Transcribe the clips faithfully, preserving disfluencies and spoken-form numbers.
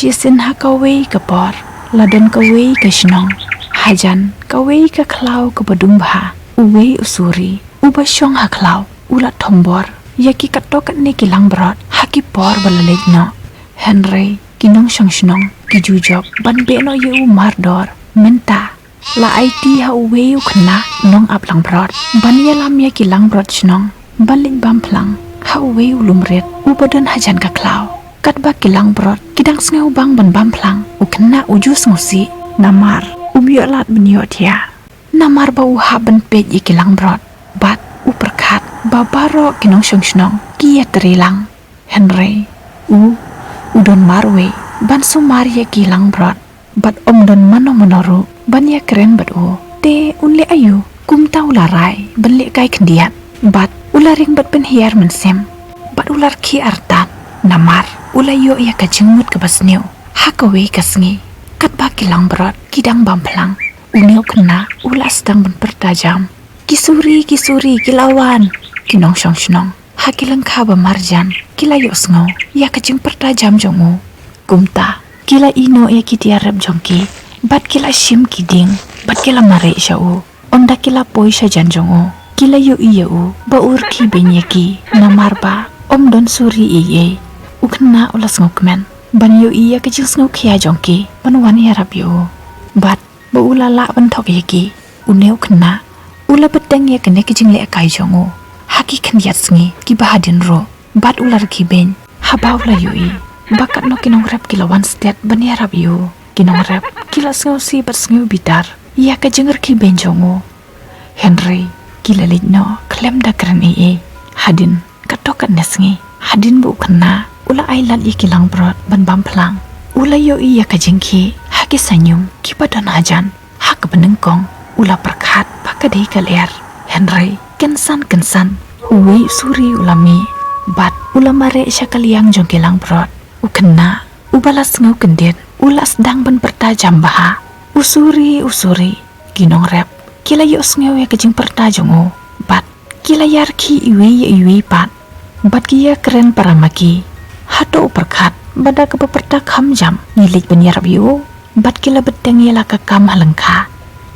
Shisien ha kawei ka por, la don kawei ka shnong. Hajan kawei ka khlaw kaba dum bha, uwei u suri uba shong ha khlaw u la thombor ïa ki katto katne ki langbrot ha ki por ba la leit noh. Hynrei ki nongshong shnong ki ju jop ban beh noh ïa u mardor. Mynta la aiti ha uwei u khynnah nongap langbrot ban ïalam ïa ki langbrot shnong ban leit bam phlang ha uwei u lum rit uba don hajan ka khlaw. Katba ki langbrot ki dang sngew bang ban bam phlang, u khynnah u ju sngewsih namar um ïoh lad ban ïohthiah. Namar ba u hap ban peit ïa ki langbrot bad u pyrkhat ba baroh ki nongshong shnong ki ïatrei lang. Hynrei u, u don marwei ban sumar ïa ki langbrot bad ym don mano mano ruh ban ïakren bad u. Te un leh aïu? Kumta u la rai ban lehkai khyndiat bad u la ring bad pynhiar mynsiem bad u la rkhie artat namar u la ïoh ïa ka jingmut kaba sniew. Ha kawei ka sngi, katba ki langbrot ki dang bam phlang, une u khynnah u la sdang ban pyrta jam, "Ki suri, ki suri, ki la wan!" Ki nongshong shnong ha ki lyngkha ba marjan ki la ïohsngew ïa ka jingpyrta jam jong u. Kumta ki la ïeh noh ïa ki tiar rep jong ki bad ki la shim ki dieng bad ki la mareh sha u. Ynda ki la poi sha jan jong u, ki la ïohi ïa u ba u rkhie beiñ ïa ki, namar ba ym don suri ei ei. U khynnah u la sngewkmen ban ïohi ïa ka jingsngewkhia jong ki ban wan ïarap ïa u bad ba u la lah ban thok ïa ki. Une u khynnah u la bteng ïa kane ka jinglehkai jong u ha ki khyndiat sngi kiba hadien ruh bad u la rkhie beiñ haba u la ïohi ba katno ki nongrep ki la wan stet ban ïarap ïa u. Ki nongrep ki la sngewsih bad sngewbitar ïa ka jingrkhie beiñ jong u. Hynrei ki la leit noh khlem da kren ei ei. Hadien katto katne sngi, hadien ba u khynnah u la ai lad ïa ki langbrot ban bam phlang, u la ïohi ïa ka jingkhih ha ki saiñum kiba don hajan. Ha kaba nyngkong u la pyrkhat ba ka dei ka lyer. Hynrei kynsan kynsan uwei u suri u la mih bad u la mareh sha ka liang jong ki langbrot. U khynnah uba la sngew kyndit u la sdang ban pyrta jam bha, "U suri, u suri!" Ki nongrep ki la ïohsngew ïa ka jingpyrta jong u bad ki la ïarkhie iwei ïa iwei pat bad ki ïakren para ma ki. Hato u pyrkhat ba da kaba pyrta kham jam ngi leit ban ïarap ïa u? Bad ki la bteng ïa la ka kam ha lyngkha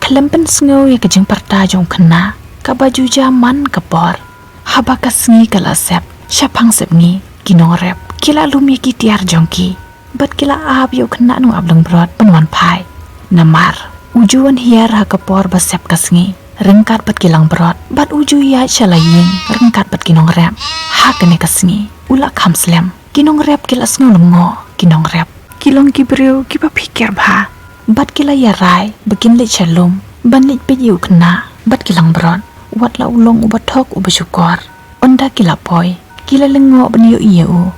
khlem pynsngew ïa ka jingpyrta jong u khynnah kaba ju jia man ka por. Haba ka sngi ka la sep shaphang sepngi, ki nongrep ki la lum ïa ki tiar jong ki bad ki la ap ïa u khynnah nongap langbrot ban wan phai. Namar u ju wan hiar ha ka por ba sep ka sngi ryngkat bad ki langbrot bad u ju ïaid sha la ïing ryngkat bad ki nongrep. Ha kane ka sngi u la kham slem. Ki nongrep ki la sngew lyngngoh. Ki nongrep ki long ki briew kiba phikir bha bad ki la ïarai ba kin leit sha lum ban leit peit ïa u khynnah bad ki langbrot, wat la u long uba thok uba shukor. Ynda ki la poi ki la lyngngoh ban ïohi ïa u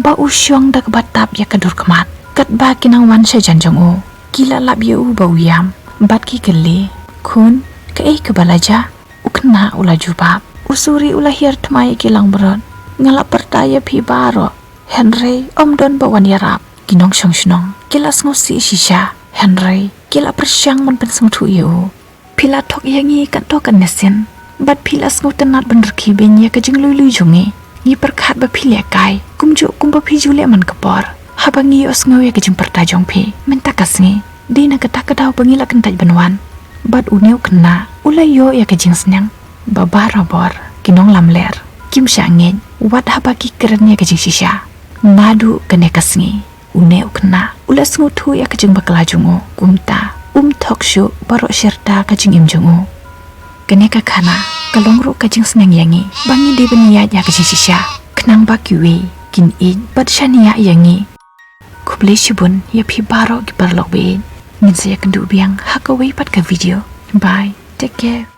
ba u shong da kaba tap ïa ka dur khmat. Katba ki nang wan sha jan jong u ki la lap ïa u ba u ïam bad ki kylli, "Khun, kaei kaba la jia?" U khynnah u la jubab, "U suri u la hiar thma ïa ki langbrot. Nga la pyrta ïa phi baroh, hynrei ym don ba wan ïarap." Ki nongshong shnong ki la sngewsih shisha, hynrei ki la pyrshang ban pynsngewthuh ïa u. "Phi la thok ïa ngi katto katne sien bad phi la sngewtynnat ban rkhie beiñ ïa ka jinglui lui jong ngi. Ngi pyrkhat ba phi lehkai kumjuh kumba phi ju leh man ka por haba ngi ïohsngew ïa ka jingpyrta jong phi. Mynta ka sngi dei na kata ka daw ba ngi la kyntait ban wan." Bad une u khynnah u la ïoh ïa ka jingsneng ba barabor ki nonglamler kim shah ngeit wat haba ki kren ïa ka jingshisha. Naduh kane ka sngi une u khynnah u la sngewthuh ïa ka jingbakla jong u. Kumta um thok shuh baroh shi rta ka jingim jong u. Kane ka khana ka long ruh ka jingsneng ïa ngi ba ngi dei ban ïaid ïa ka jingshisha khnang ba kiwei kin ïeit bad shaniah ïa ngi. Khublei shibun ïa phi baroh ki paralok ba ïeit. Ngin sa ïakynduh biang ha kawei pat ka video. Bye, take care.